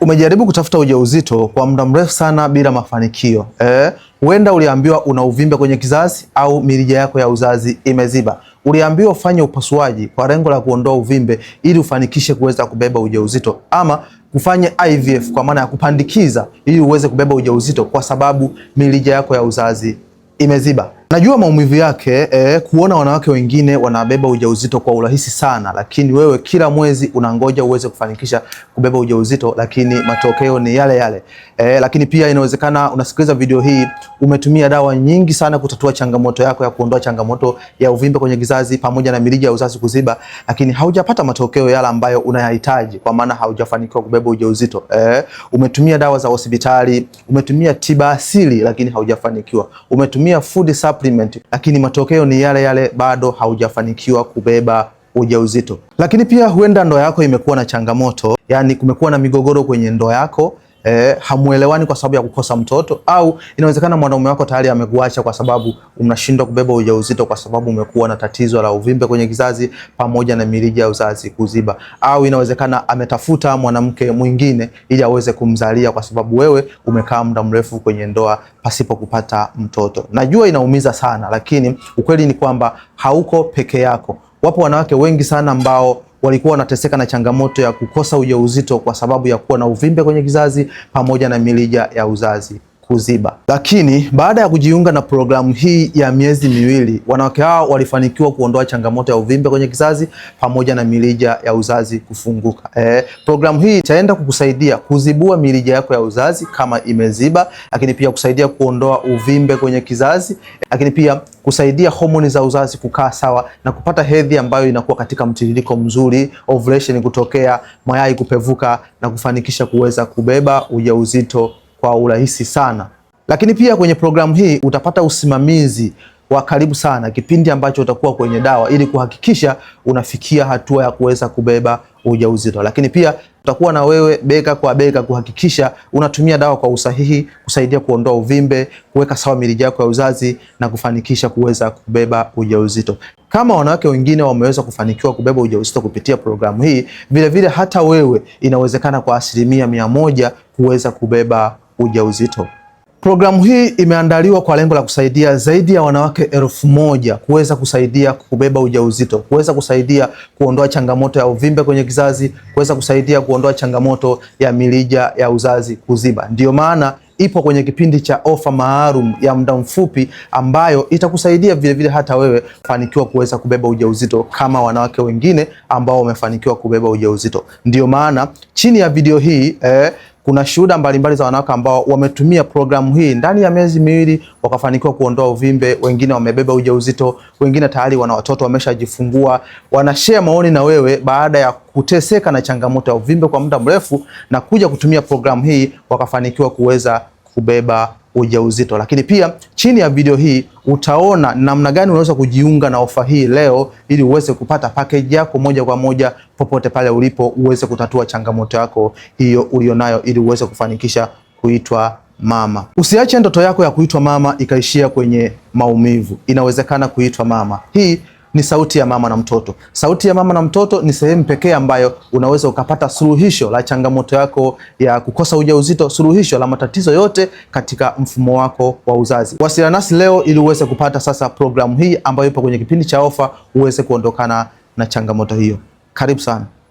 Umejaribu kutafuta ujauzito kwa muda mrefu sana bila mafanikio. Huenda uliambiwa una uvimbe kwenye kizazi au mirija yako ya uzazi imeziba. Uliambiwa ufanye upasuaji kwa lengo la kuondoa uvimbe ili ufanikishe kuweza kubeba ujauzito, ama kufanya IVF kwa maana ya kupandikiza ili uweze kubeba ujauzito kwa sababu mirija yako ya uzazi imeziba. Najua maumivu yake kuona wanawake wengine wanabeba ujauzito kwa urahisi sana, lakini wewe kila mwezi unangoja uweze kufanikisha kubeba ujauzito, lakini matokeo ni yale yale. Lakini pia inawezekana unasikiliza video hii umetumia dawa nyingi sana kutatua changamoto yako ya kuondoa changamoto ya uvimbe kwenye kizazi pamoja na mirija ya uzazi kuziba, lakini haujapata matokeo yale ambayo unayahitaji, kwa maana haujafanikiwa kubeba ujauzito. Umetumia dawa za hospitali, umetumia tiba asili, lakini haujafanikiwa. Umetumia food supplement, lakini matokeo ni yale yale, bado haujafanikiwa kubeba ujauzito. Lakini pia huenda ndoa yako imekuwa na changamoto, yani kumekuwa na migogoro kwenye ndoa yako. Hamuelewani kwa sababu ya kukosa mtoto, au inawezekana mwanaume wako tayari amekuacha kwa sababu unashindwa kubeba ujauzito kwa sababu umekuwa na tatizo la uvimbe kwenye kizazi pamoja na mirija ya uzazi kuziba, au inawezekana ametafuta mwanamke mwingine ili aweze kumzalia kwa sababu wewe umekaa muda mrefu kwenye ndoa pasipo kupata mtoto. Najua inaumiza sana, lakini ukweli ni kwamba hauko peke yako. Wapo wanawake wengi sana ambao walikuwa wanateseka na changamoto ya kukosa ujauzito kwa sababu ya kuwa na uvimbe kwenye kizazi pamoja na mirija ya uzazi kuziba. Lakini baada ya kujiunga na programu hii ya miezi miwili, wanawake hao walifanikiwa kuondoa changamoto ya uvimbe kwenye kizazi pamoja na mirija ya uzazi kufunguka. Programu hii itaenda kukusaidia kuzibua mirija yako ya uzazi kama imeziba, lakini pia kusaidia kuondoa uvimbe kwenye kizazi, lakini pia kusaidia homoni za uzazi kukaa sawa na kupata hedhi ambayo inakuwa katika mtiririko mzuri, ovulation kutokea, mayai kupevuka na kufanikisha kuweza kubeba ujauzito kwa urahisi sana. Lakini pia kwenye programu hii utapata usimamizi wa karibu sana kipindi ambacho utakuwa kwenye dawa ili kuhakikisha unafikia hatua ya kuweza kubeba ujauzito. Lakini pia utakuwa na wewe bega kwa bega kuhakikisha unatumia dawa kwa usahihi, kusaidia kuondoa uvimbe, kuweka sawa mirija yako ya uzazi na kufanikisha kuweza kubeba ujauzito. Kama wanawake wengine wameweza kufanikiwa kubeba ujauzito kupitia programu hii, vilevile hata wewe inawezekana kwa 100% kuweza kubeba ujauzito. Programu hii imeandaliwa kwa lengo la kusaidia zaidi ya wanawake 1000 kuweza kusaidia kubeba ujauzito, kuweza kusaidia kuondoa changamoto ya uvimbe kwenye kizazi, kuweza kusaidia kuondoa changamoto ya mirija ya uzazi kuziba. Ndiyo maana ipo kwenye kipindi cha ofa maalum ya muda mfupi ambayo itakusaidia vilevile hata wewe kufanikiwa kuweza kubeba ujauzito kama wanawake wengine ambao wamefanikiwa kubeba ujauzito. Ndiyo maana chini ya video hii kuna shuhuda mbalimbali za wanawake ambao wametumia programu hii ndani ya miezi miwili wakafanikiwa kuondoa uvimbe, wengine wamebeba ujauzito, wengine tayari wana watoto wameshajifungua. Wanashare maoni na wewe baada ya kuteseka na changamoto ya uvimbe kwa muda mrefu na kuja kutumia programu hii wakafanikiwa kuweza kubeba ujauzito. Lakini pia chini ya video hii utaona namna gani unaweza kujiunga na ofa hii leo ili uweze kupata package yako moja kwa moja popote pale ulipo, uweze kutatua changamoto yako hiyo ulionayo ili uweze kufanikisha kuitwa mama. Usiache ndoto yako ya kuitwa mama ikaishia kwenye maumivu. Inawezekana kuitwa mama. Hii ni Sauti ya Mama na Mtoto. Sauti ya Mama na Mtoto ni sehemu pekee ambayo unaweza ukapata suluhisho la changamoto yako ya kukosa ujauzito, suluhisho la matatizo yote katika mfumo wako wa uzazi. Wasiliana nasi leo ili uweze kupata sasa programu hii ambayo ipo kwenye kipindi cha ofa, uweze kuondokana na changamoto hiyo. Karibu sana.